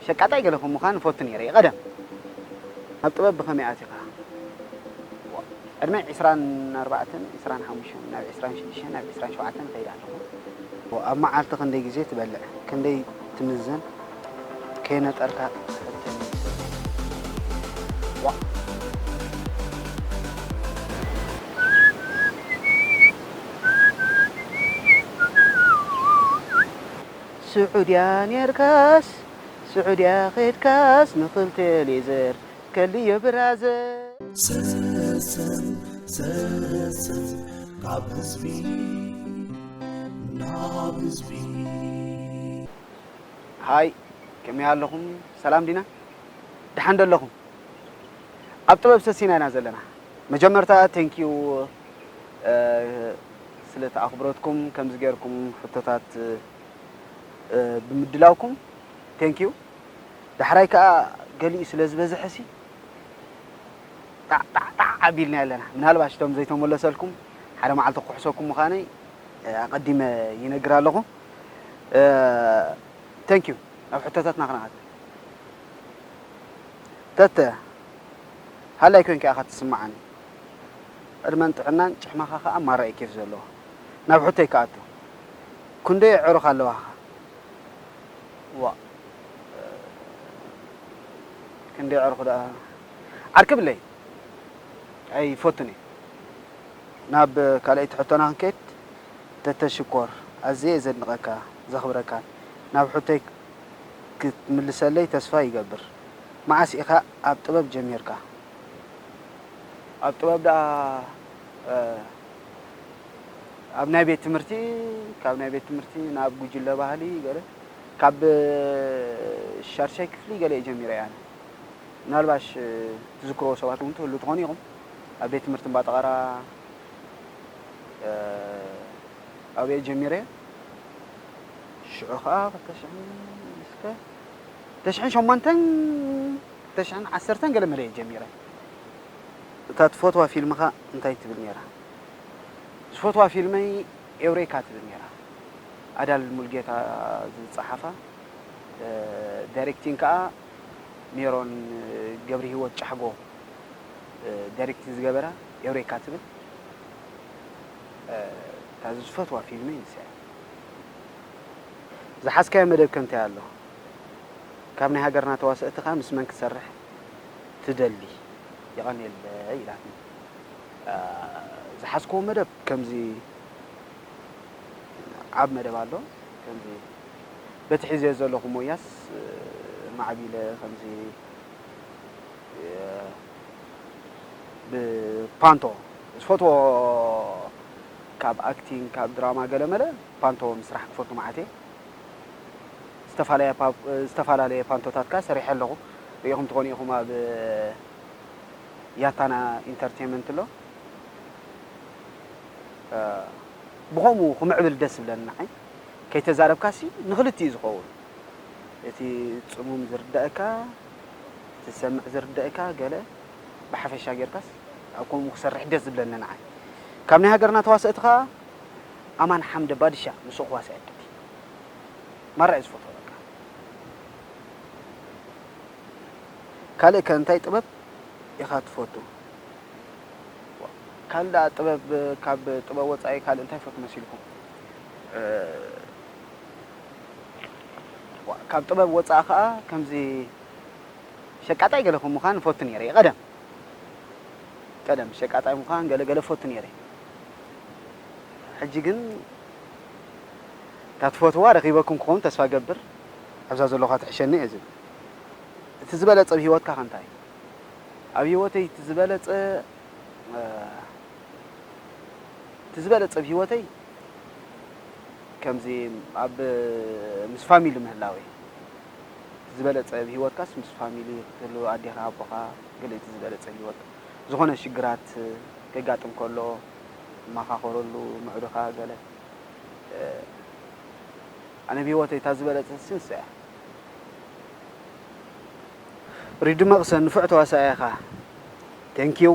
ሸቃጣይ ገለ ከም ምዃን እፈቱ ነይረ እየ ቀደም። ናብ ጥበብ ብኸመይ ኣቲኻ? ዕድመይ ዕስራን ኣርባዕተን፣ ዕስራን ሓሙሽተን፣ ናብ ዕስራን ሽዱሽተን፣ ናብ ዕስራን ሸውዓተን እኸይድ ኣለኹ። ኣብ መዓልቲ ክንደይ ግዜ ትበልዕ? ክንደይ ትምዘን? ከይነጠርካ ትሕተኒ። ዋእ! ስዑድያ ኔርካስ፣ ስዑድያ ኸድካስ፣ ንኽልተ ሌዘር ከልዮ ብራዘር። ሰሰን፣ ሰሰን፣ ካብ ህዝቢ ናብ ህዝቢ። ሃይ፣ ከመይ ኣለኹም? ሰላም ዲና? ደሓን ዶ ኣለኹም? ኣብ ጥበብ ሰሲና ኢና ዘለና። መጀመርታ፣ ቴንኪዩ፣ እ፣ ስለቲ ኣኽብሮትኩም፣ ከምዚ ጌርኩም ሕቶታት፣ እ፣ ብምድላውኩም፣ ቴንኪዩ። ዳሕራይ ከኣ፣ ገሊኡ ስለ ዝበዝሐሲ፣ ጣዕ፣ ጣዕ፣ ጣዕ ኣቢልና ኣለና። ምናልባሽ፣ እቶም ዘይተመለሰልኩም፣ ሓደ መዓልቲ ክሕሰኩም ምዃነይ፣ እ፣ ኣቐዲመ ይነግር ኣለኹ። እ፣ ቴንኪዩ። ናብ ሕቶታትና ክንኣቱ። ተተ፣ ሃላይ ኮንካ ኢኻ ትስምዓኒ። ዕድመን ጥዕናን ጭሕማኻ ኸኣ ማራ እዩ ኬፍ ዘለዎ። ናብ ሕቶይ ክኣቱ። ክንደይ ኣዕሩኽ ኣለዋኻ? ዋእ። ክንደይ ኣዕሩኽ ደኣ? ዓርኪ ብለይ። ኣይፈቱን እየ። ናብ ካልኣይቲ ሕቶና ክንከይድ፣ ተተ ሽኮር፣ ኣዝየ እየ ዘድንቐካ፣ ዘኽብረካን። ናብ ሕቶይ ክትምልሰለይ ተስፋ ይገብር። መዓስ ኢኻ ኣብ ጥበብ ጀሚርካ? ኣብ ጥበብ ደኣ፣ እ፣ ኣብ ናይ ቤት ትምህርቲ፣ ካብ ናይ ቤት ትምህርቲ ናብ ጉጅለ ባህሊ ገለ፣ ካብ ሻድሻይ ክፍሊ ገለ እየ ጀሚረ እየ ኣነ። ምናልባሽ፣ እ፣ ትዝክርዎ ሰባት እውን ትህሉ ትኾኑ ኢኹም። ኣብ ቤት ትምህርቲ እምባጠቐራ፣ እ፣ ኣብየ ጀሚረ። ሽዑ ኸዓ ክልተ ሽሕን እስከ፣ ክልተ ሽሕን ሸሞንተን፣ ክልተ ሽሕን ዓሰርተን ገለ መለ እየ ጀሚረ። እታ ትፈትዋ ፊልምኻ እንታይ ትብል ነይራ? ዝፈትዋ ፊልመይ ኤውሬካ ትብል ነይራ። ኣዳል ሙልጌታ ዝጸሓፋ፣ እ፣ ዳይሬክቲንግ ከኣ ሜሮን ገብረሂወት ጫሕጎ፣ እ፣ ዳይሬክት ዝገበራ ኤውሬካ ትብል፣ እ፣ እታ ዝፈትዋ ፊልመይ ንሳ እያ። ዝሓዝካዮ መደብ ከ እንታይ ኣሎ? ካብ ናይ ሃገርና ተዋሰእቲ ከ ምስ መን ክትሰርሕ ትደሊ? የቐንየለይ ኢላትኒ። እ፣ ዝሓዝክዎ መደብ ከምዚ ዓብ መደብ ኣሎ። ከምዚ በቲ ሒዘዮ ዘለኹ ሞያስ፣ እ፣ ማዕቢለ ከምዚ፣ እ፣ ብፓንቶ ዝፈትዎ ካብ ኣክቲንግ፣ ካብ ድራማ ገለ መለ ፓንቶ ምስራሕ ክፈቱ መዓት እየ። ዝተፈላለያ ፓ-፣ ዝተፈላለየ ፓንቶታት ከኣ ሰሪሐ ኣለኹ። ርኢኹም ትኾኑ ኢኹም ኣብ ያታና ኢንተርቴይንመንት ኣሎ። እ፣ ብኸምኡ ክምዕብል ደስ ዝብለኒ ንዓይ። ከይተዛረብካሲ ንኽልቲኡ ዝኸውን። እቲ ጽሙም ዝርዳእካ፣ እቲ ዝሰምዕ ዝርዳእካ ገለ ብሓፈሻ ጌርካስ ኣብ ከምኡ ክሰርሕ ደስ ዝብለኒ ንዓይ። ካብ ናይ ሃገርና ተዋሰእቲ ከኣ ኣማን ሓምደ ባድሻ፣ ንሱ ክዋስእ ዕድል። ማራ እየ ዝፈትዎ በቃ። ካልእ ከ እንታይ ጥበብ ኢኻ ትፈቱ? ካልእ ደኣ ጥበብ፣ ካብ ጥበብ ወጻኢ ካልእ እንታይ ፈቱ መሲልኩም? እ፣ ዋ፣ ካብ ጥበብ ወጻኢ ከኣ ከምዚ ሸቃጣይ ገለ ከም ምዃን ፈቱ ነይረ እየ ቀደም። ቀደም ሸቃጣይ ምዃን ገለ ገለ ፈቱ ነይረ። ሕጂ ግን እታ ትፈትዋ ረኺበኩም ክኸውን ተስፋ ገብር። ኣብዛ ዘለኹዋ ትሕሸኒ እየ ዝብል። እቲ ዝበለጸ ኣብ ህይወትካ ከ እንታይ እዩ? ኣብ ህይወተይ እቲ ዝበለጸ፣ እ፣ እቲ ዝበለጸ ኣብ ህይወተይ ከምዚ ኣብ፣ ምስ ፋሚሊ ምህላወይ። እቲ ዝበለጸ ኣብ ህይወትካስ ምስ ፋሚሊ ክትህሉ፣ ኣዴኻ፣ ኣቦኻ፣ ገለ እቲ ዝበለጸ ኣብ ህይወት። ዝኾነ ሽግራት ከጋጥም ከሎ፣ ትመኻኸረሉ፣ ምዕዱኻ ገለ። እ፣ ኣነ ብህይወተይ እታ ዝበለጸት ንሳ እያ። ሪዱ መቕሰን፣ ንፉዕ ተዋሳኣይ ኢኻ። ቴንኪው።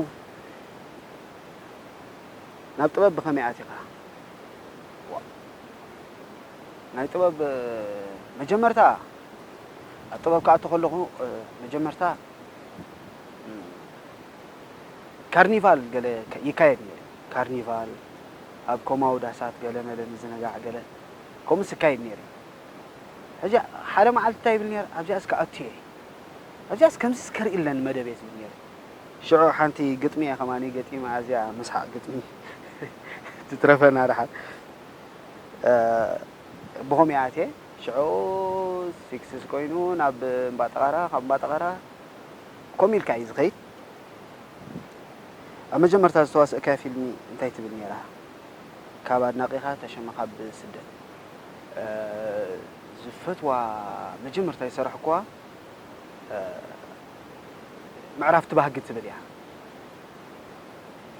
ናብ ጥበብ ብኸመይ ኣቲኻ? ዋ-፣ ናይ ጥበብ፣ መጀመርታ ኣብ ጥበብ ክኣቱ ከለኹ፣ እ፣ መጀመርታ፣ እ፣ ካርኒቫል ገለ ከ-፣ ይካየድ ነይሩ። ካርኒቫል፣ ኣብ ኮማዊ ዳሳት ገለ መለ ምዝንጋዕ ገለ፣ ከምኡስ ይካየድ ነይሩ። ሕጂ ሓደ መዓልቲ እንታይ ይብል ነይረ? ኣብዚኣስ ክኣቱ እየ። ኣብዚኣስ ከምዚስ ከርኢ ኣለኒ መደብ እየ ዝብል ነይረ። ሽዑ ሓንቲ ግጥሚ እየ ከማኒ ገጢመ፣ ኣዝያ መስሓቕ ግጥሚ። ትትረፈና ደሓን። እ፣ ብኸምኡ እየ ኣትየ። ሽዑ ሲክስስ ኮይኑ ናብ እምባጠቐራ፣ ካብ እምባጠቐራ ከምኡ ኢልካ እዩ ዝኸይድ። ኣብ መጀመርታ ዝተዋስእካያ ፊልሚ እንታይ ትብል ነይራ? ካብ ኣድናቒኻ ተሸመ ካብ ስደት። እ፣ ዝፈትዋ መጀመርታ ዝሰራሕኩዋ፣ እ፣ ምዕራፍ ትባህጊ ትብል እያ።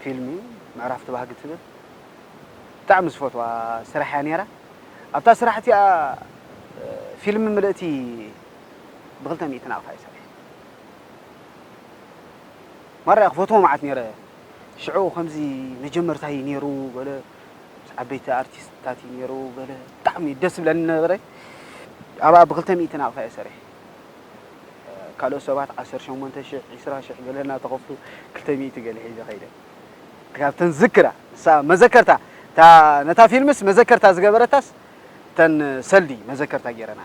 ፊልሚ ምዕራፍ ትባህጊ ትብል ብጣዕሚ ዝፈትዋ ስራሕ እያ ነይራ። ኣብታ ስራሕ እቲኣ፣ እ፣ ፊልሚ ምልእቲ ብክልተ ሚእቲ ናቕፋ እየ ሰሪሐ። ማራ ክፈትዎ መዓት ነይረ። ሽዑ ከምዚ መጀመርታይ ነይሩ ገለ ምስ ዓበይቲ ኣርቲስትታት እዩ ነይሩ ገለ ብጣዕሚ ደስ ዝብለኒ ነበረ። ኣብኣ ብክልተ ሚእቲ ናቕፋ እየ ሰሪሐ። ካልኦት ሰባት ዓሰርተ ሸሞንተ ሽሕ፣ ዕስራ ሽሕ ገለ እናተኸፍሉ ክልተ ሚእቲ ገለ ሒዘ ከይደ። ካብተን ዝክራ፣ ንሳ መዘከርታ፣ እታ፣ ነታ ፊልምስ መዘከርታ ዝገበረታስ እተን ሰልዲ መዘከርታ ገይረና።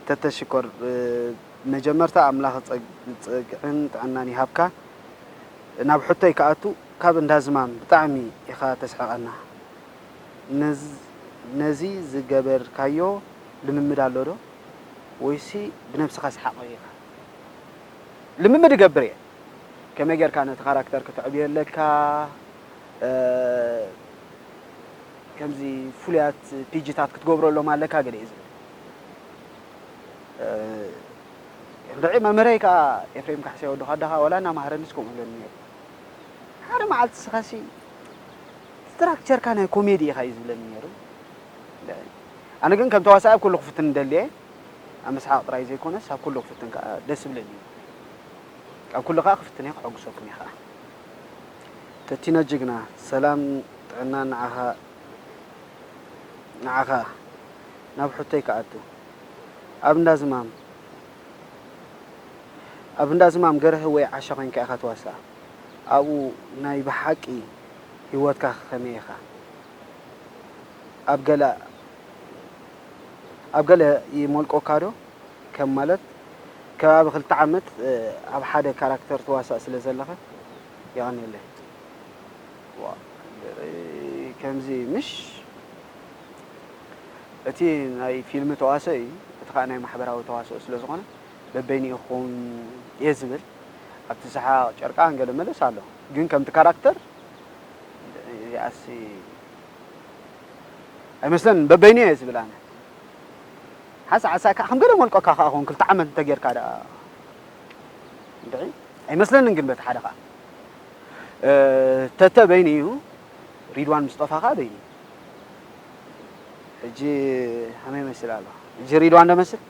ተተ ሽኮር፣ እ፣ መጀመርታ ኣምላኽ ጸግ-፣ ጸግዕን ጥዕናን ይሃብካ። ናብ ሕቶይ ክኣቱ፣ ካብ እንዳ ዝማም ብጣዕሚ ኢኻ ተስሕቐና። ነዝ-፣ ነዚ ዝገበርካዮ ልምምድ ኣሎ ዶ? ወይሲ ብነብስኻ ሰሓቕ ኢኻ? ልምምድ እገብር እየ። ከመይ ጌርካ ነቲ ካራክተር ከተዕብዮ ኣለካ፣ እ፣ ከምዚ ፍሉያት ፒጅታት ክትገብረሎም ኣለካ ገለ እዩ ዝብል። እ፣ እንድዒ መምህረይ ከኣ ኤፍሬም ካሕሳይ ወዲ ኻዳኻ ወላ እናመሃረኒስ ከምኡ ይብለኒ ነይሩ። ሓደ መዓልቲ ንስኻሲ ስትራክቸርካ ናይ ኮሜዲ ኢኻ እዩ ዝብለኒ ነይሩ። እንድዒ ኣነ ግን ከም ተዋሳኢ ኣብ ኩሉ ክፍትን እደሊ እየ። ኣብ ምስሓቕ ጥራይ ዘይኮነስ ኣብ ኩሉ ክፍትን ከኣ ደስ ይብለኒ እዩ። ኣብ ኩሉ ከኣ ክፍትን እየ፣ ከሐጉሰኩም እየ ከኣ። ተቲኖ ጅግና፣ ሰላም ጥዕና ንዓኻ፣ ንዓኻ። ናብ ሕቶይ ክኣቱ። ኣብ እንዳ ዝማም፣ ኣብ እንዳ ዝማም ገርህ ወይ ዓሻ ኮይንካ ኢኻ ትዋሳእ። ኣብኡ ናይ ብሓቂ ህይወትካ ከመይ ኢኻ? ኣብ ገለ፣ ኣብ ገለ ይሞልቆካ ዶ? ከም ማለት ከባቢ ክልተ ዓመት፣ እ፣ ኣብ ሓደ ካራክተር ትዋሳእ ስለ ዘለኻ? የቐንየለይ። ዋ፣ ከምዚ ምሽ፣ እቲ ናይ ፊልሚ ተዋስኦ እዩ፣ እቲ ኸኣ ናይ ማሕበራዊ ተዋስኦ ስለ ዝኾነ በበይኑ ይኹን እየ ዝብል። ኣብቲ ሰሓቕ ጨርቃን ገለ መለስ ኣሎ፣ ግን ከምቲ ካራክተር እዚኣሲ ኣይመስለንን፣ በበይኑ እየ ዝብል ኣነ። ሓንሳእ ሓንሳእ ከኣ ከም ገለ መልቀካ ከኣ ኹን ክልተ ዓመት እንተጌርካ ደኣ እንድዒ ኣይመስለንን። ግን በቲ ሓደ ከኣ፣ እ፣ ተተ በይኑ እዩ፣ ሪድዋን ምስጠፋ ከኣ በይኑ እዩ። ሕጂ ከመይ ይመስል ኣሎ? ሕጂ ሪድዋን ዶ መስል?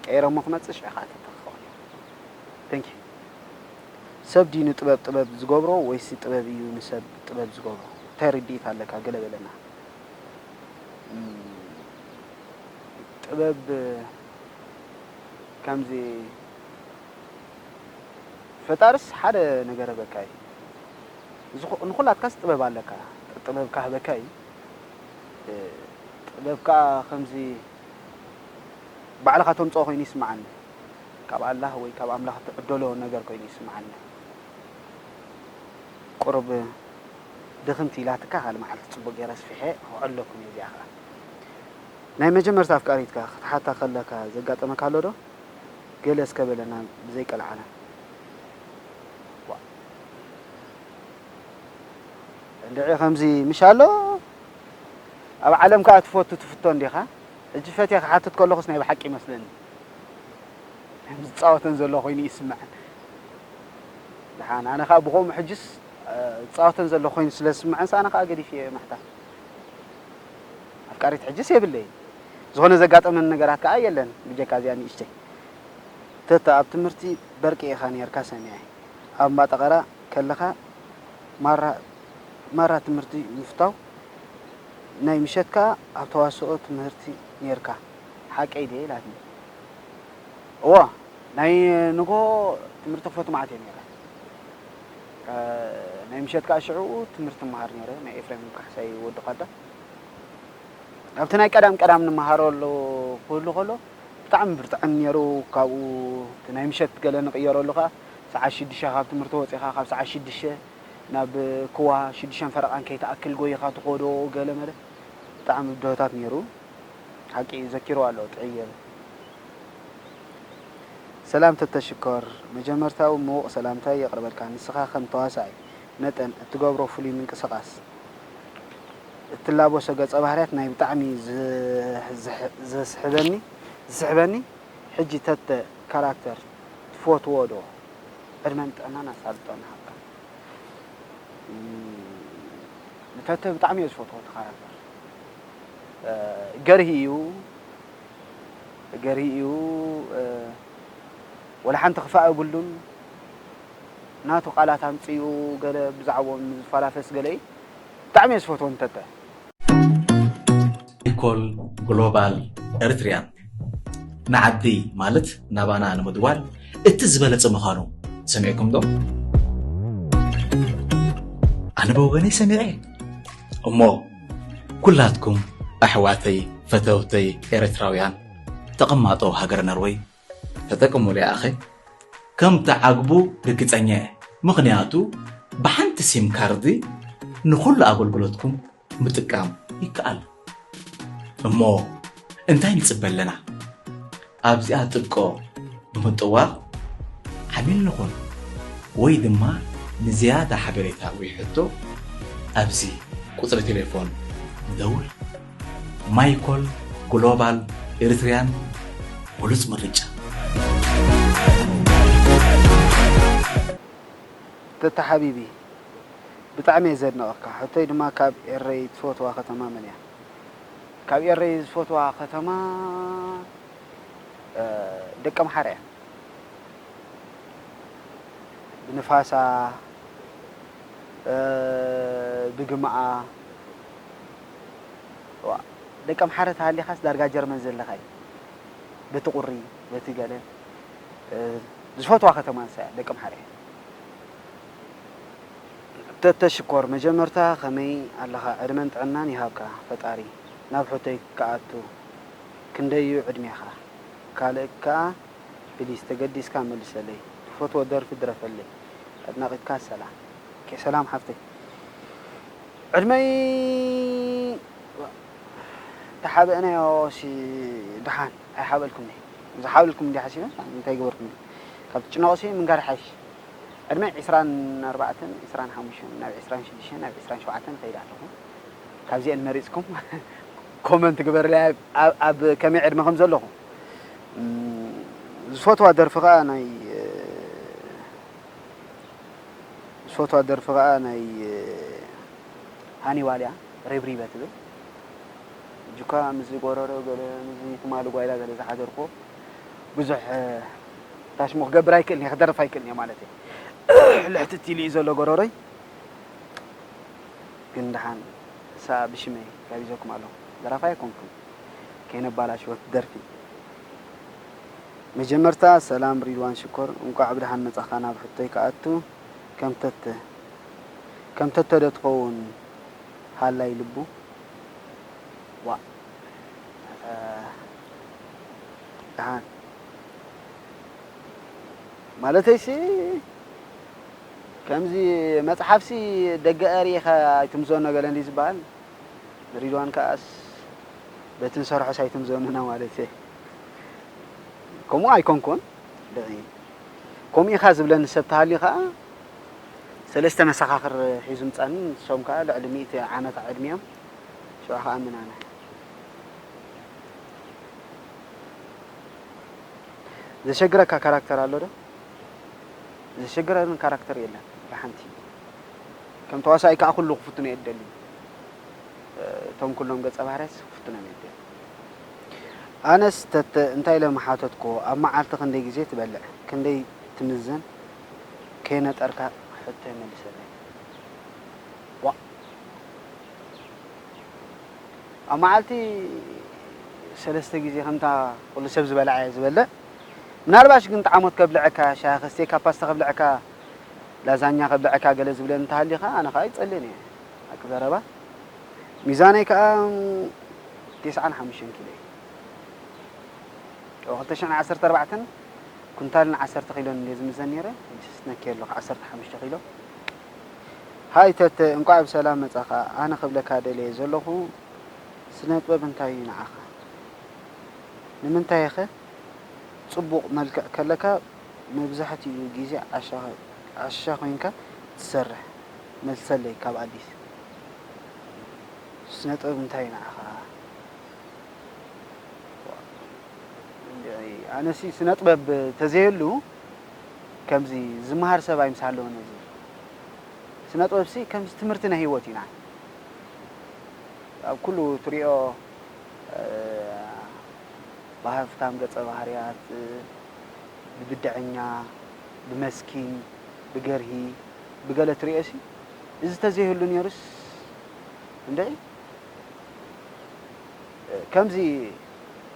ቀይረሞ ክመጽእ ሽዑ ከኣ ተተ ክኸውን እዩ። Thank you። ሰብ ድዩ ንጥበብ ጥበብ ዝገብሮ ወይስ ጥበብ እዩ ንሰብ ጥበብ ዝገብሮ? እንታይ ርድኢት ኣለካ? ገለ በለና። እም፣ ጥበብ ከምዚ ፈጣርስ ሓደ ነገር ህበካ እዩ። ንዝኹ-፣ ንኹላትካስ ጥበብ ኣለካ። ጥበብ ካህበካ እዩ። እ፣ ጥበብ ከኣ ከምዚ ባዕልኻ ተምጽኦ ኮይኑ ይስምዓኒ። ካብ ኣላህ ወይ ካብ ኣምላኽ ትዕደሎ ነገር ኮይኑ ይስምዓኒ። ቁሩብ ድኽምቲ ኢላትካ፣ ካልእ መዓልቲ ጽቡቕ ገይረ ኣስፊሐ ከውዕለኩም እየ እዚኣ ኸኣ። ናይ መጀመርታ ኣፍቃሪትካ ክትሓታ ከለካ ዘጋጠመካ ኣሎ ዶ? ገለ እስከ በለና ብዘይ ቀልዓለም። ዋ። እንድዒ ከምዚ ምሽ ኣሎ? ኣብ ዓለም ከኣ ትፈቱ ትፍቶ እንዲኻ? ሕጂ ፈትየ ክሓትት ከለኹስ ናይ ብሓቂ ይመስለኒ። ዝጻወተን ዘሎ ኮይኑ ይስምዐን። ደሓን፣ ኣነ ኸኣ ብኸምኡ ሕጅስ፣ እ፣ ዝጻወተን ዘሎ ኮይኑ ስለ ዝስምዐንስ ኣነ ኸኣ ገዲፈዮ እየ ምሕታት። ኣፍቃሪት ሕጅስ የብለይን። ዝኾነ ዘጋጠመኒ ነገራት ከኣ የለን፣ ብጀካ እዚኣ ንእሽተይ። ተተ፣ ኣብ ትምህርቲ በርቂ ኢኻ ኔርካ ሰሚዐ። ኣብ እምባ ጠቐራ ከለኻ ማራ፣ ማራ ትምህርቲ ምፍታው ናይ ምሸት ከኣ ኣብ ተዋስኦ ትምህርቲ ኔርካ ሓቀይ ድየ? ኢላትኒ። እወ፣ ናይ ንግሆ ትምህርቲ ክፈቱ መዓት እየ ኔረ። እ፣ ናይ ምሸት ከኣ ሽዑ ትምህርቲ እመሃር ኔረ፣ ናይ ኤፍሬም ካሕሳይ ወዲ ኳዳ። ኣብቲ ናይ ቀዳም ቀዳም ንምሃረሉ ክህሉ ከሎ ብጣዕሚ ብርትዕን ኔሩ። ካብኡ እቲ ናይ ምሸት ገለ ንቕየረሉ ከኣ ሰዓት ሽዱሽተ ካብ ትምህርቲ ወጺኻ ካብ ሰዓት ሽዱሽተ ናብ ክዋ ሽዱሽተን ፈረቓን ከይትኣክል ጎይኻ ትኸዶ ገለ መለ ብጣዕሚ ብድሆታት ኔሩ። ሓቂ እዩ፣ ዘኪርዋ ኣሎ ጥዕየል። ሰላም ተተ ሽኮር፣ መጀመርታዊ ምዉቕ ሰላምታይ የቕርበልካ። ንስኻ ከም ተዋሳኣይ መጠን እትገብሮ ፍሉይ ምንቅስቓስ፣ እትላበሶ ገጸ ባህርያት ናይ ብጣዕሚ ዝ-፣ ዝሕ-፣ ዘስሕበኒ፣ ዝስሕበኒ። ሕጂ ተተ ካራክተር ትፈትዎ ዶ? ዕድመን ጥዕናን ኣሳልጦን ይሃብካ። እም፣ ንተተ ብጣዕሚ እየ ዝፈትዎ እቲ ካራክተር። እ፣ ገርሂ እዩ፣ ገርሂ እዩ፣ እ፣ ወላ ሓንቲ ክፋእ የብሉን። ናቱ ቃላት ኣምጺኡ ገለ ብዛዕባኦም ዝፈላፈስ ገለ እዩ። ብጣዕሚ እየ ዝፈትዎ ንተተ። ኢኮል ግሎባል ኤርትርያን ንዓዲ ማለት ናባና ንምድዋል እቲ ዝበለጸ ምዃኑ ሰሚዕኩም ዶ? ኣነ ብወገነይ ሰሚዐ። እሞ ኩላትኩም ኣሕዋተይ ፈተውተይ ኤርትራውያን ተቐማጦ ሃገረ ነርወይ ተጠቀሙሉ ኣኸ ከም ትዓግቡ ርግጸኛ እየ። ምኽንያቱ ብሓንቲ ሲም ካርዲ ንኹሉ ኣገልግሎትኩም ምጥቃም ይከኣል። እሞ እንታይ ንጽበ ኣለና? ኣብዚኣ ጥብቆ ብምጥዋቕ ዓሚል ንኹን ወይ ድማ ንዝያዳ ሓበሬታ ወይ ሕቶ ኣብዚ ቁጽሪ ቴሌፎን ንደውል። ማይኮል ግሎባል ኤሪትሪያን ብሉጽ ምርጫ። ተታ ሓቢቢ ብጣዕሚ እየ ዘድንቐካ። ሕቶይ ድማ ካብ ኤረይ ትፈትዋ ከተማ መን እያ? ካብ ኤረይ ዝፈትዋ ከተማ ደቀምሓረ እያ። ብንፋሳ ብግምኣ ደቀምሓረ ተሃሊኻስ ዳርጋ ጀርመን ዘለኻ እዩ። በቲ ቁሪ በቲ ገለ ዝፈትዋ ከተማ ንሳ እያ ደቀምሓረ። ተተ ሽኮር መጀመርታ ከመይ ኣለኻ ዕድመን ጥዕናን ይሃብካ ፈጣሪ። ናብ ሕቶይ ክኣቱ ክንደይ እዩ ዕድሜኻ? ካልእ ከኣ ፕሊስ ተገዲስካ መልሰለይ። ትፈትዎ ደርፊ ድረፈለይ። ኣድናቒትካ ሰላም። ኦኬ ሰላም ሓፍተይ። ዕድመይ ተሓበእናዮ ሲ ደሓን ኣይሓበልኩምኒ። ዝሓበልኩም እንዲ ሓሲበ እንታይ ገበርኩምኒ? ካብ ትጭነቑ ሲ ምንጋር ይሓይሽ። ዕድመይ ዕስራን ኣርባዕተን፣ ዕስራን ሓሙሽተን፣ ናብ ዕስራን ሽዱሽተን፣ ናብ ዕስራን ሸውዓተን እኸይድ ኣለኹ። ካብዚአን መሪፅኩም ኮመንት ግበርለይ ኣብ ከመይ ዕድመ ከም ዘለኹ። ዝፈትዋ ደርፊ ከዓ ናይ ዝፈትዋ ደርፊ ከዓ ናይ ሃኒባል እያ፣ ሪብሪበ ትብል። እጅኳ ምስዚ ጎረሮ ገለ ምስዚ ትማሊ ጓይላ ገለ ዝሓደርኮ ብዙሕ ታሽሙ ክገብር ኣይክእልን እየ፣ ክደርፍ ኣይክእልን እየ ማለት እየ። ልሕትት ኢሉ እዩ ዘሎ ጎረሮይ። ግን ደሓን እሳ ብሽመይ ጋቢዘኩም ኣለኹ። ደራፋይ ኣይኮንኩን። ከይነባላሽወት ደርፊ። መጀመርታ ሰላም ሪድዋን ሽኮር፣ እንቋዕ ብደሓን መጻኻ። ናብ ሕቶይ ክኣቱ፣ ከም ተተ ከም ተተ ዶ ትኸውን ሃላይ ልቡ? ዋእ ደሓን ማለተይሲ ከምዚ መጽሓፍሲ ደገ ኣሪኢኻ ኣይትምዘኖ ገለ እንዲ ዝበሃል ሪድዋን ከኣስ በቲ ንሰርሖስ ኣይትምዘኑና ማለት እየ። ከምኡ ኣይኮንኩን። ከምኡ ኢኻ ዝብለኒ ሰብ ተሃልዩ ከኣ ሰለስተ መሰኻኽር ሒዙ ምጻኒ። ንሶም ከኣ ልዕሊ ሚእቲ ዓመት ዕድሚኦም። ሽዑ ከኣ ምናና ዘሸግረካ ካራክተር ኣሎ ዶ? ዘሸግረኒ ካራክተር የለን ብሓንቲ። ከም ተዋሳኢ ከኣ ኩሉ ክፍትኖ እየ ዝደሊ። እቶም ኩሎም ገጸ ባህርያት ክፍትኖም እየ ዝደሊ። ኣነስ ተተ እንታይ ኢለ ምሓተትክዎ፣ ኣብ መዓልቲ ክንደይ ግዜ ትበልዕ፣ ክንደይ ትምዘን፣ ከይነጠርካ ሕቶይ መልሰለይ። ዋእ። ኣብ መዓልቲ ሰለስተ ግዜ ከምታ ኩሉ ሰብ ዝበልዐ ዝበልዕ። ምናልባሽ ግን ጣዕሞት ከብልዐካ፣ ሻሂ ከስትየካ፣ ፓስታ ከብልዐካ፣ ላዛኛ ከብልዐካ ገለ ዝብለኒ እንተሃልዩ ከኣ ኣነ ከኣ ይጸልእን እየ። ሓቂ ዘረባ። ሚዛነይ ከኣ ተስዓን ሓሙሽተን ኪሎ እዩ። ኣብ ክልተ ሽሕን ዓሰርተ ኣርባዕተን ኩንታልን ዓሰርተ ኪሎን እንድየ ዝምዘን ነይረ። ሕጂስ ነክየ ኣለኹ ዓሰርተ ሓሙሽተ ኪሎ። ሃይ ተተ፣ እንቋዕ ብሰላም መጻኻ። ኣነ ክብለካ ደልየ ዘለኹ፣ ስነ ጥበብ እንታይ እዩ ንዓኻ? ንምንታይኸ ጽቡቕ መልክዕ ከለካ መብዛሕትኡ ግዜ ዓሻ፣ ዓሻ ኮይንካ ትሰርሕ? መልሰለይ ካብ ኣዲስ። ስነ ጥበብ እንታይ እዩ ንዓኻ? ኣነሲ ስነ ጥበብ ተዘይህሉ ከምዚ ዝመሃር ሰብ ኣይምስሃለውን እዚ። ስነ ጥበብሲ ከምዚ ትምህርቲ ናይ ህይወት እዩ ንዓይ። ኣብ ኩሉ ትሪኦ፣ እ፣ ብሃፍታም ገጸ ባህርያት፣ እ፣ ብብድዐኛ፣ ብመስኪን፣ ብገርሂ፣ ብገለ ትሪኦሲ፣ እዚ ተዘይህሉ ነይሩስ እንድዒ፣ እ፣ ከምዚ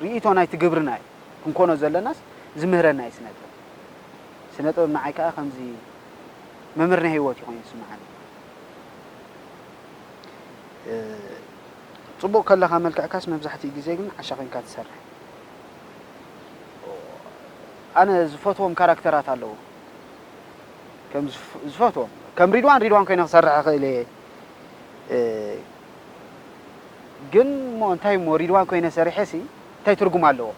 ርእይቶ ናይቲ ግብርና እዩ ክንኮኖ ዘለናስ ዝምህረና እዩ ስነ ጥበብ። ስነ ጥበብ ንዓይ ከኣ ከምዚ መምህር ናይ ህይወት እዩ ኮይኑ ዝስምዓኒ። እ፣ ጽቡቕ ከለኻ መልክዕካስ መብዛሕትኡ ግዜ ግን ዓሻ ኮይንካ ትሰርሕ። ኣነ ዝፈትዎም ካራክተራት ኣለዉ። ከም ዝፍ-፣ ዝፈትዎም፣ ከም ሪድዋን፣ ሪድዋን ኮይነ ክሰርሕ እኽእል እየ። እ፣ ግን እሞ እንታይ እሞ ሪድዋን ኮይነ ሰሪሐሲ እንታይ ትርጉም ኣለዎ?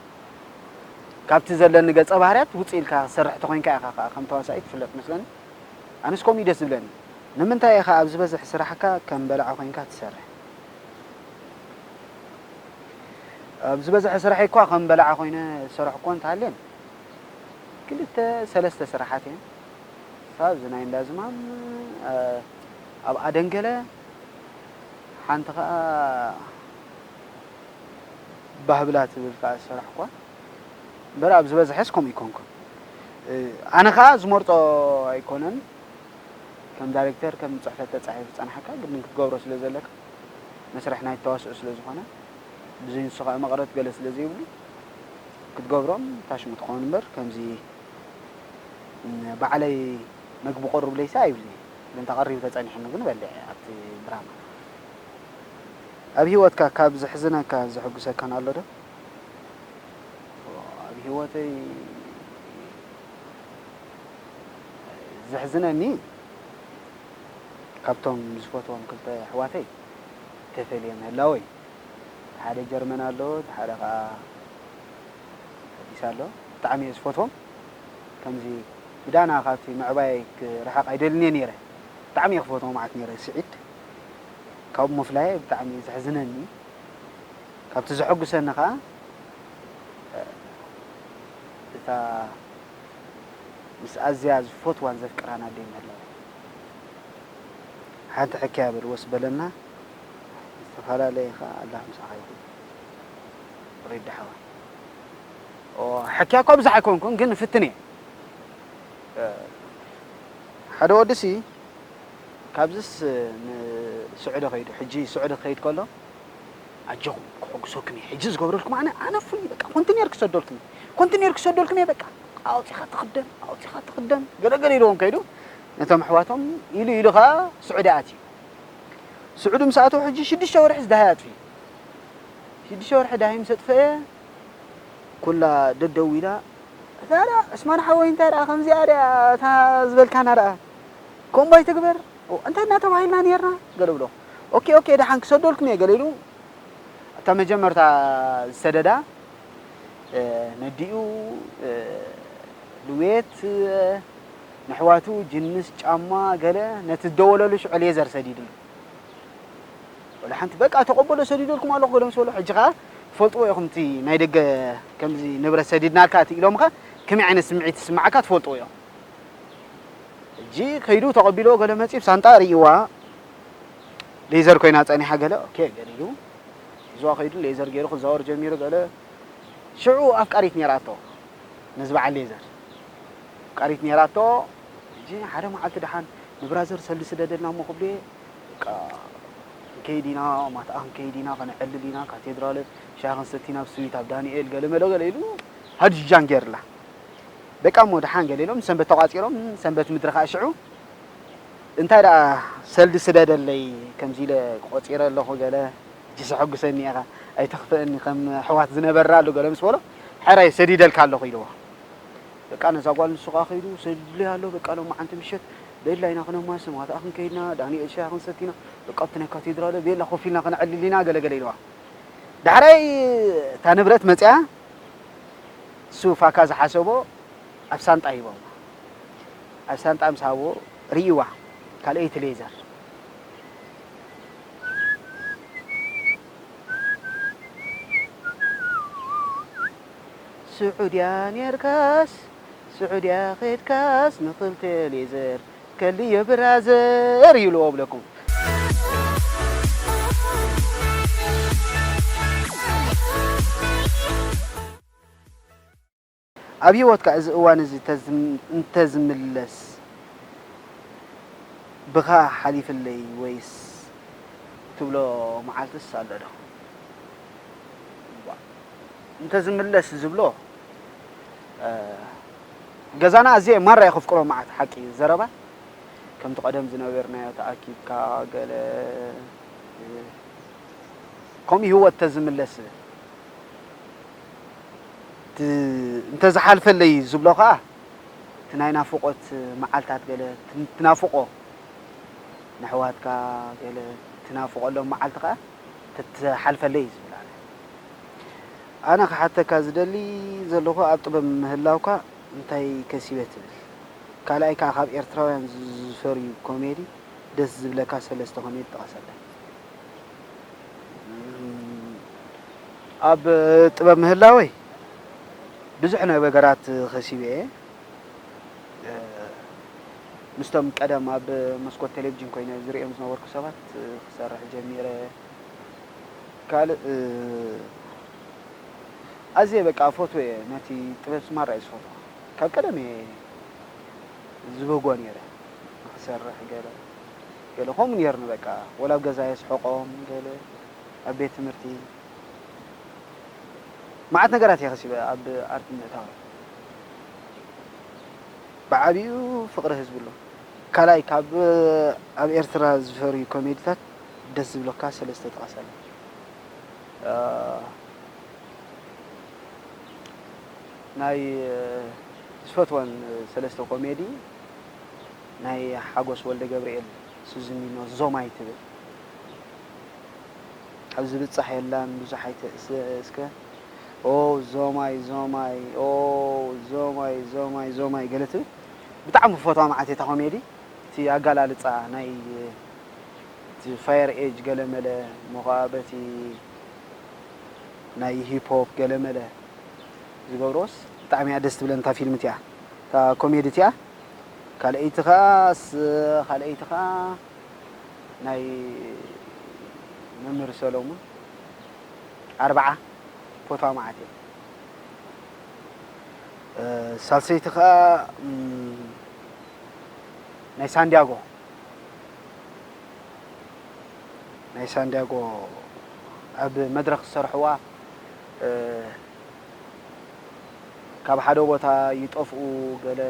ካብቲ ዘለኒ ገጸ ባህርያት ውጽእ ኢልካ ክትሰርሕ ተኾይንካ ኢኻ ከኣ ከም ተዋሳኢ ትፍለጥ መስለኒ። ኣነስ ከምኡ እዩ ደስ ዝብለኒ። ንምንታይ ኢኻ ኣብ ዝበዝሕ ስራሕካ ከም በላዒ ኮይንካ ትሰርሕ? ኣብ ዝበዝሐ ስራሐይ እኳ ከም በላዒ ኮይነ ዝሰርሕኮ እንተሃልየን፣ ክልተ ሰለስተ ስራሓት እየን። ሳብ እዚ ናይ እንዳ ዝማም፣ እ፣ ኣብ ኣደንገለ፣ ሓንቲ ኸኣ ባህብላ ትብል ከኣ ዝሰራሕኳ። እምበር ኣብ ዝበዝሐስ ከምኡ ኣይኮንኩን። እ፣ ኣነ ኸኣ ዝመርጾ ኣይኮነን። ከም ዳይሬክተር፣ ከም ጽሕፈት ተጻሒፉ ዝጸንሓካ ግድን ክትገብሮ ስለ ዘለካ፣ መስርሕ ናይ ተዋስኦ ስለ ዝኾነ፣ ብዘይ ንሱ ኸኣ መቐረት ገለ ስለ ዘይብሉ፣ ክትገብሮም ታሽሙ ትኸውን እምበር፣ ከምዚ፣ ን-፣ ባዕለይ መግቢ ቆርብለይሲ ኣይብልን'የ። ግን ተቐሪቡ ተጸኒሑኒ ግን እበልዕ'የ ኣብቲ ድራማ። ኣብ ህይወትካ ካብ ዘሕዝነካ ዘሐጉሰካን ኣሎ ዶ? ኣብ ህይወተይ ዘሕዝነኒ፣ ካብቶም ዝፈትዎም ክልተ ኣሕዋተይ ተፈልየ ምህላወይ። ሓደ ጀርመን ኣሎ፣ እቲ ሓደ ኸኣ ኣዲስ ኣሎ። ብጣዕሚ እየ ዝፈትዎም። ከምዚ ብዳና ካብቲ ምዕባይ ክርሕቕ ኣይደልን እየ ነይረ። ብጣዕሚ እየ ክፈትዎ መዓት ነይረ ስዒድ። ካብኡ ምፍላየ ብጣዕሚ እዩ ዘሕዝነኒ። ካብቲ ዘሐጉሰኒ ኸኣ፣ እታ ምስ ኣዝያ ዝፈትዋን ዘፍቅራን ኣደይ ምህላወይ። ሓንቲ ሕክያ በል ወስ በለና፣ ዝተፈላለየ ኸኣ ኣላህ ምሳኻ ይኹን። ሬዲ ሓወይ። ኦ፣ ሕክያ እኳ ብዙሕ ኣይኮንኩን፣ ግን እፍትን እየ። እ፣ ሓደ ወዲሲ ካብዝስ ንስዑዲ ከይዱ፣ ሕጂ ስዑዲ ክኸይድ ከሎ፣ ኣጆኹም፣ ክሕጉሰኩም እየ። ሕጂ ዝገብረልኩም ኣነ፣ ኣነ ፍሉይ በቃ፣ ኮንቲነር ክሰደልኩም እየ። ኮንቲነር ክሰደልኩም እየ በቃ። ኣውጺኻ ትኽደን፣ ኣውጺኻ ትኽደን። ገለ ገለ ኢልዎም ከይዱ፣ ነቶም ኣሕዋቶም ኢሉ ኢሉ ኸኣ ስዑዲ ኣትዩ። ስዑዲ ምስ ኣተወ ሕጂ ሽዱሽተ ወርሒ ዝደሃየ ኣጥፊኡ። ሽዱሽተ ወርሒ ዳሂ ምስ ኣጥፈአ፣ ኩላ ደደው ኢላ፣ "እታ ደኣ ዑስማን ሓወይ እንታይ ደኣ ከምዚኣ ደኣ እታ ዝበልካና ደኣ ከምኡ ኣይትግበር፣ እንታይ ኢና ተባሂልና ኔርና?" ገለ ብሎ። "ኦኬ፣ ኦኬ፣ ደሓን ክሰደልኩም እየ" ገለ ኢሉ፣ እታ መጀመርታ ዝሰደዳ፣ እ፣ ነዲኡ፣ እ፣ ድዌት፣ እ፣ ንኣሕዋቱ ጅንስ፣ ጫማ፣ ገለ ነቲ ዝደወለሉ ሽዑ ሌዘር ሰዲድሉ። ወላ ሓንቲ በቃ ተቐበሎ ሰዲደልኩም ኣለኹ ገለ ምስ በሎ፣ ሕጂ ኸኣ ትፈልጥዎ ኢኹም እቲ ናይ ደገ ከምዚ ንብረት ሰዲድናልካ እቲ ኢሎምኻ ከመይ ዓይነት ስምዒት ዝስምዓካ ትፈልጥዎ ኢኹም። ሕጂ ከይዱ ተቐቢልዎ ገለ መጺኡ ብሳንጣ ርእይዋ ሌዘር ኮይና ጸኒሓ ገለ ኦኬ ገለ ኢሉ ሒዝዋ ከይዱ ሌዘር ገይሩ ክዛወር ጀሚሩ ገለ ሽዑ ኣፍቃሪት ነይራቶ ነዚ በዓል ሌዘር ኣፍቃሪት ነይራቶ። ሕጂ ሓደ መዓልቲ ደሓን ንብራዘር ሰልዲ ስደደልና እሞ ክብልየ በቃ ከይድ ኢና፣ ማታኣ ክንከይድ ኢና፣ ከነዕልል ኢና፣ ካቴድራል ሻሂ ክንሰቲ ናብ ስዊት ኣብ ዳንኤል ገለ መለ ገለ ኢሉ ሃድጃን ገይርላ። በቃ እሞ ደሓን ገለ ኢሎም ሰንበት ተቋጺሮም፣ ሰንበት ምድሪ ከኣ ሽዑ እንታይ ደኣ ሰልዲ ስደደለይ ከምዚ ኢለ ቆጺረ ኣለኹ ገለ፣ ሕጂ ዘሐጉሰኒ ኢኻ፣ ኣይተኽፍእኒ፣ ከም ኣሕዋት ዝነበርና ኣሎ ገለ ምስ በሎ፣ ሕራይ ሰዲደልካ ኣለኹ ኢልዎ። በቃ ነዛ ጓል ንሱ ከኣ ከይዱ ሰዲዱለይ ኣሎ። በቃ ሎማዓንቲ ምሸት ቤላ ኢና ክነማስም፣ ማታኣ ክንከይድና ዳንኤል ሻሂ ክንሰቲና፣ በቃ ኣብቲ ናይ ካቴድራል ቤላ ኮፍ ኢልና ከነዕልል ኢና ገለ ገለ ኢልዋ። ዳሕራይ እታ ንብረት መጺኣ፣ እሱ ፋካ ዝሓሰቦ ኣብ ሳንጣ ሂቦም። ኣብ ሳንጣ ምስ ሃቦ ርእይዋ ካልኣይቲ ሌዘር። ስዑድያ ኔርካስ ስዑድያ ኸድካስ ንኽልተ ሌዘር ከልዮ ብራዘር ይብልዎ ብለኩም። ኣብ ህይወትካ እዚ እዋን እዚ ተዝም-፣ እንተዝምለስ ብኻ ሓሊፍለይ ወይስ ትብሎ መዓልትስ ኣሎ ዶ? እንተዝምለስ ዝብሎ፣ እ፣ ገዛና ኣዝየ ማራ እየ ከፍቅሮ መዓት ሓቂ ዘረባ። ከምቲ ቀደም ዝነበርናዮ ተኣኪብካ ገለ፣ እ፣ ከምኡ ህይወት ተዝምለስ፣ ት-፣ እንተዝሓልፈለይ ዝብሎ ኸኣ፣ እቲ ናይ ናፍቖት መዓልታት ገለ ትን-፣ ትናፍቖ፣ ንኣሕዋትካ ገለ ትናፍቐሎም መዓልቲ ኸኣ ተትሓልፈለይ ዝብል ኣነ። ኣነ ክሓተካ ዝደሊ ዘለኹ ኣብ ጥበብ ምህላውካ እንታይ ከሲበ ትብል? ካልኣይ ከኣ ካብ ኤርትራውያን ዝ-፣ ዝፈርዩ ኮሜዲ ደስ ዝብለካ ሰለስተ ኮሜዲ ጥቐሰለይ። እም፣ ኣብ ጥበብ ምህላወይ ብዙሕ ነገራት ከሲበ እየ። እ፣ ምስቶም ቀደም ኣብ መስኮት ቴሌቪዥን ኮይነ ዝርእዮም ዝነበርኩ ሰባት፣ እ፣ ክሰርሕ ጀሚረ። ካልእ፣ እ፣ ኣዝየ በቃ እፈትዎ እየ። ነቲ ጥበብ ስማራ እየ ዝፈትዎ። ካብ ቀደም እየ ዝብህጎ ነይረ። ንኽሰርሕ ገለ፣ ገለ ከምኡ ነይርኒ በቃ። ወላ ኣብ ገዛ የስሕቖም ገለ፣ ኣብ ቤት ትምህርቲ። መዓት ነገራት እየ ከሲበ ኣብ ኣርት ምእታው። ብዓቢኡ ፍቕሪ ህዝቢ ኣሎ። ካልኣይ ካብ ኣብ ኤርትራ ዝፈርዩ ኮሜዲታት ደስ ዝብለካ ሰለስተ ጥቀሰለይ። እ፣ ናይ፣ እ፣ ዝፈትወን ሰለስተ ኮሜዲ ናይ ሓጎስ ወልደ ገብርኤል ሱዚኒኖ ዞማይ ትብል። ኣብ ዝብጻሕ የላን ብዙሕ ኣይተ-፣ ስ-፣ እስከ ኦ ዞማይ ዞማይ ኦ ዞማይ ዞማይ ዞማይ ገለ ትብል። ብጣዕሚ ክፈትዋ መዓት እየ እታ ኮሜዲ። እቲ ኣጋላልጻ ናይ እቲ ፋየር ኤጅ ገለ መለ እሞ ኸኣ በቲ ናይ ሂፕ ሆፕ ገለ መለ ዝገብርዎስ ብጣዕሚ እያ ደስ ትብለኒ እታ ፊልም እቲኣ፣ እታ ኮሜዲ እቲኣ። ካልኣይቲ ኸኣ ስ-፣ ካልኣይቲ ኸኣ ናይ መምህር ሰሎሙን ኣርብዓ ፈትዋ መዓት እየ። እ፣ ሳልሰይቲ ኸኣ፣ እም፣ ናይ ሳንዲያጎ፣ ናይ ሳንዲያጎ ኣብ መድረኽ ዝሰርሕዋ፣ እ፣ ካብ ሓደ ቦታ ይጠፍኡ ገለ፣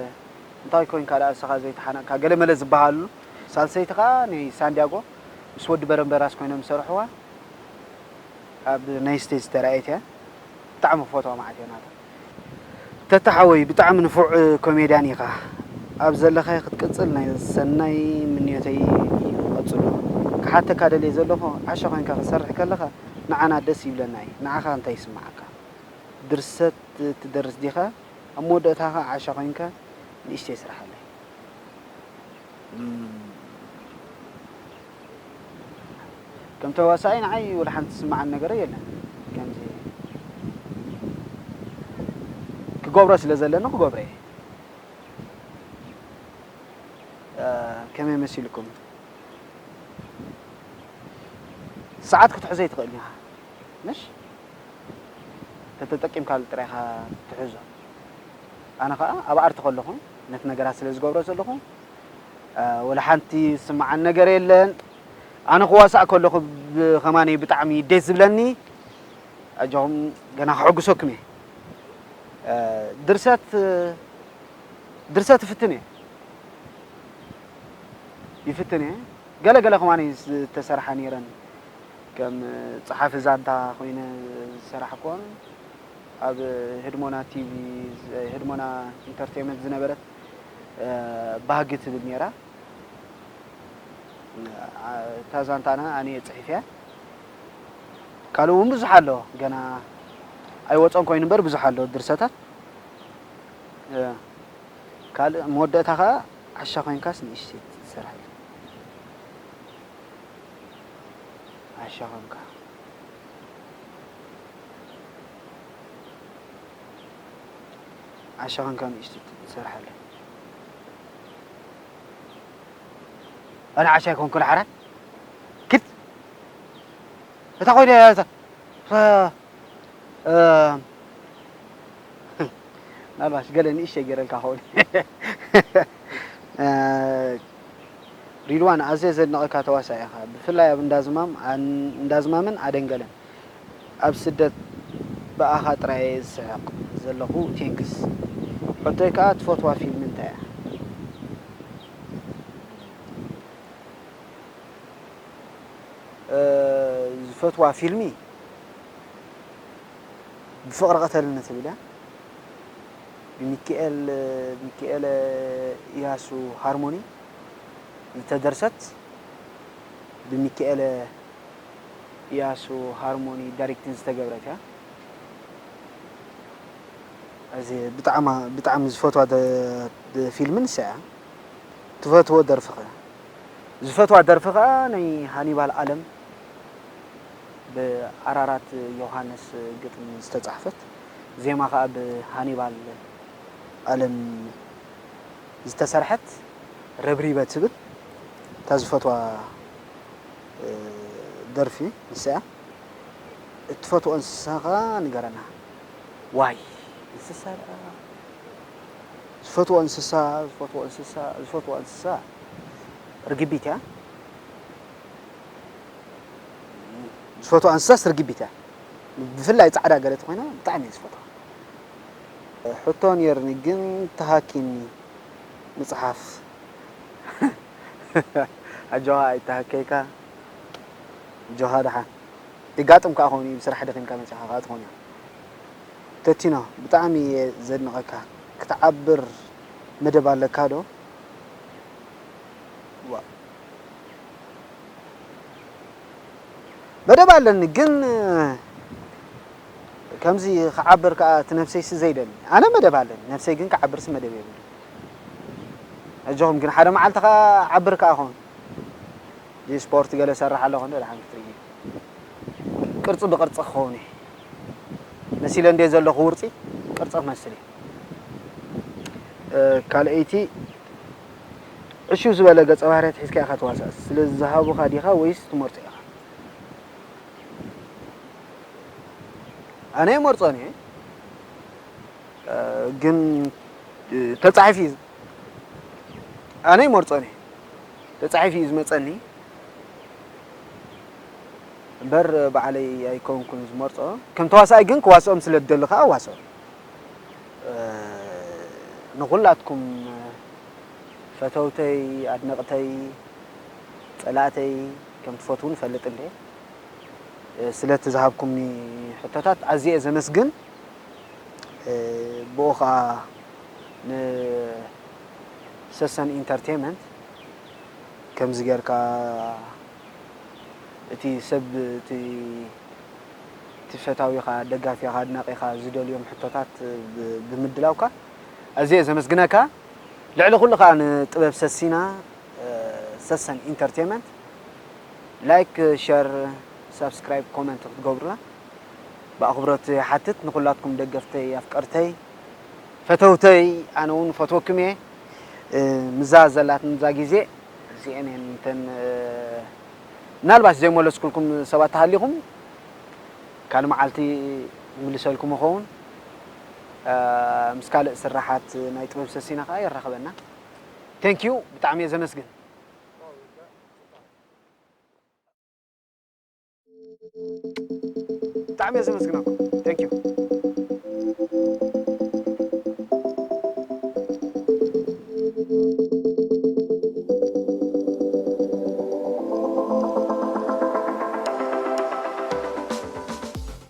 እንታይ ኮይንካ ደኣ ንስኻ ዘይተሓነቕካ ገለ መለ ዝበሃሉ። ሳልሰይቲ ኸኣ ናይ ሳንዲያጎ ምስ ወዲ በረምበራስ ኮይኖም ዝሰርሕዋ። ኣብ ናይ ስቴጅ ዝተራእየት እያ። ብጣዕሚ ክፈትዋ መዓት እየ ናታ። ተታ ሓወይ ብጣዕሚ ንፉዕ ኮሜድያን ኢኻ። ኣብ ዘለኻዮ ክትቅጽል ናይ ሰናይ ምንዮተይ እዩ። ቀጽሎ። ክሓተካ ደልየ ዘለኹ ዓሻ ኮይንካ ክትሰርሕ ከለኻ ንዓና ደስ ይብለና እዩ። ንዓኻ እንታይ ይስምዓካ? ድርሰት ትደርስ ዲኻ? ኣብ መወዳእታኻ ዓሻ ኮይንካ ንእሽተይ ስርሓለይ። እም፣ ከም ተዋሳኣይ ንዓይ ወላ ሓንቲ ዝስምዓኒ ነገር የለን። ከምዚ ክገብሮ ስለ ዘለኒ ክገብሮ እየ። እ፣ ከመይ መሲልኩም? ሰዓት ክትሕዞ ኣይትኽእልን ኢኻ። ምሽ? ተተጠቂምካሉ ጥራይ ኢኻ ትሕዞ። ኣነ ኸኣ ኣብ ኣርቲ ከለኹ ነቲ ነገራት ስለ ዝገብሮ ዘለኹ፣ እ፣ ወላ ሓንቲ ዝስምዓኒ ነገር የለን። ኣነ ክዋሳእ ከለኹ ብ-፣ ከማነይ ብጣዕሚ ደስ ዝብለኒ፣ ኣጆኹም፣ ገና ከሐጉሰኩም እየ። እ፣ ድርሰት፣ ድርሰት እፍትን እየ። ይፍትን እየ። ገለ ገለ ከማነይ ዝተሰርሓ ነይረን። ከም ጸሓፊ ዛንታ ኮይነ ዝሰራሕኩዎን ኣብ ህድሞና ቲቪ፣ ህድሞና ኢንተርቴይንመንት ዝነበረት፣ እ፣ ባህጊ ትብል ነይራ። እ፣ እታ ዛንታና ኣነ እየ ጽሒፈያ። ካልእ እውን ብዙሕ ኣሎ፣ ገና ኣይወጸን ኮይኑ እምበር ብዙሕ ኣሎ ድርሰታት። እ፣ ካልእ መወዳእታ ኸኣ ዓሻ ኮይንካስ ንእሽተይ ትሰርሓለይ። ዓሻ ኮይንካ፣ ዓሻ ኮይንካ ንእሽተይ ትሰርሓለይ። ኣነ ዓሻ ኣይኮንኩን ሓራይ። ክድ እታ ኮይነ እታ፣ እ፣ እ፣ ምናልባሽ ገለ ንእሽተይ ገይረልካ ኸውን። እ፣ ሪድዋን፣ ኣዝየ ዘድንቐካ ተዋሳኢ ኢኻ። ብፍላይ ኣብ እንዳዝማም፣ ኣን-፣ እንዳዝማምን ኣደንገለን ኣብ ስደት ብኣኻ ጥራይ እየ ዝስሕቕ ዘለኹ። ቴንክስ። ሕቶይ ከኣ ትፈትዋ ፊልም እንታይ እያ? እ፣ ዝፈትዋ ፊልሚ ብፍቕሪ ቅተልኒ ትብል እያ። ብሚኪኤል፣ ሚኪኤለ ኢያሱ ሃርሞኒ ዝተደርሰት፣ ብሚኪኤለ ኢያሱ ሃርሞኒ ዳይሬክቲንግ ዝተገብረት እያ። እዚ ብጣዕሚ፣ ብጣዕሚ ዝፈትዋ ደ-፣ ደ-፣ ፊልም ንሳ እያ። ትፈትዎ ደርፊ ኸ? ዝፈትዋ ደርፊ ኸኣ ናይ ሃኒባል ኣለም፣ ብኣራራት ዮሃንስ ግጥሚ ዝተጻሕፈት፣ ዜማ ኸኣ ብሃኒባል ኣለም ዝተሰርሐት፣ ረብሪበ ትብል እታ ዝፈትዋ፣ እ፣ ደርፊ ንሳ እያ። እትፈትዎ እንስሳ ኸኣ ንገረና። ዋይ፣ እንስሳ ደኣ። ዝፈትዎ እንስሳ፣ ዝፈትዎ እንስሳ፣ ዝፈትዎ እንስሳ ርግቢት እያ። ዝፈትዋ እንስሳስ ርግቢት እያ። ብፍላይ ጻዕዳ ገለ ተኾይና ብጣዕሚ እየ ዝፈትዋ። ሕቶ ነይርኒ ግን ተሃኪኒ ምጽሓፍ። ኣጆኻ ኣይተሃከይካ። ኣጆኻ ደሓን። የጋጥም ከኣ ኾን እዩ፣ ብስራሕ ደኺምካ መጺኻ ከኣ ትኾን እያ። ተቲኖ፣ ብጣዕሚ እየ ዘድንቐካ። ክትዓብር መደብ ኣለካ ዶ? ዋ። መደብ ኣለኒ፣ ግን ከምዚ ክዓብር ከኣ እቲ ነብሰይሲ ዘይደሊ። ኣነ መደብ ኣለኒ፣ ነብሰይ ግን ክዓብርሲ መደብ የብሉ። ኣጆኹም ግን ሓደ መዓልቲ ከኣ ዓብር ከኣ ኾን። እዚ ስፖርት ገለ ሰርሕ ኣለኹ እንዶ ደሓን ክትርኢ። ቅርጺ ብቅርጺ ክኸውን እየ። መሲለ እንደ ዘለኹ ውርጺ ቅርጺ ክመስል እየ። እ፣ ካልኣይቲ፣ ዕሽው ዝበለ ገጸ ባህርያት ሒዝካ ኢኻ ትዋሳእ። ስለ ዝሃቡኻ ዲኻ ወይስ ትመርጾ ኢኻ? ኣነ ይመርጾን እየ። እ፣ ግን፣ እ፣ ተጻሒፉ እዩ። ኣነ ይመርጾን እየ። ተጻሒፉ እዩ ዝመጸኒ። እምበር ባዕለይ ኣይኮንኩን ዝመርጾ። ከም ተዋሳኣይ ግን ክዋስኦም ስለ ዝደሊ ከኣ እዋስኦም። እ፣ ንኹላትኩም ፈተውተይ፣ ኣድነቕተይ፣ ጸላእተይ ከም ትፈትዉን እፈልጥ እንዴ። እ፣ ስለቲ ዝሃብኩምኒ ሕቶታት ኣዝየ እየ ዘመስግን። እ፣ ብኡ ኸኣ ንሰሰን ኢንተርቴይንመንት ከምዚ ጌርካ እቲ ሰብ፣ እቲ፣ እቲ ፈታዊኻ፣ ደጋፊኻ፣ ኣድናቒኻ ዝደልዮም ሕቶታት ብ-፣ ብምድላውካ ኣዝየ እየ ዘመስግነካ። ልዕሊ ኩሉ ከኣ ንጥበብ ሰሲና፣ እ፣ ሰሰን ኢንተርቴይንመንት ላይክ፣ ሸር፣ ሳብስክራይብ፣ ኮመንት ክትገብሩና ብኣኽብሮት ይሓትት። ንኹላትኩም ደገፍተይ፣ ኣፍቀርተይ፣ ፈተውተይ፣ ኣነ እውን ፈትወኩም እየ። እ፣ ምዛ ዘላትንዛ ግዜ እዚኤን እየን። እንተን፣ እ፣ ምናልባት ዘይመለስኩልኩም ሰባት ተሃሊኹም፣ ካልእ መዓልቲ ይምልሰልኩም እኸውን። እ፣ ምስ ካልእ ስራሓት ናይ ጥበብ ሰሲና ከኣ የራኽበና። ቴንክ ዩ፣ ብጣዕሚ እየ ዘመስግን። ብጣዕሚ እየ ዘመስግነኩም።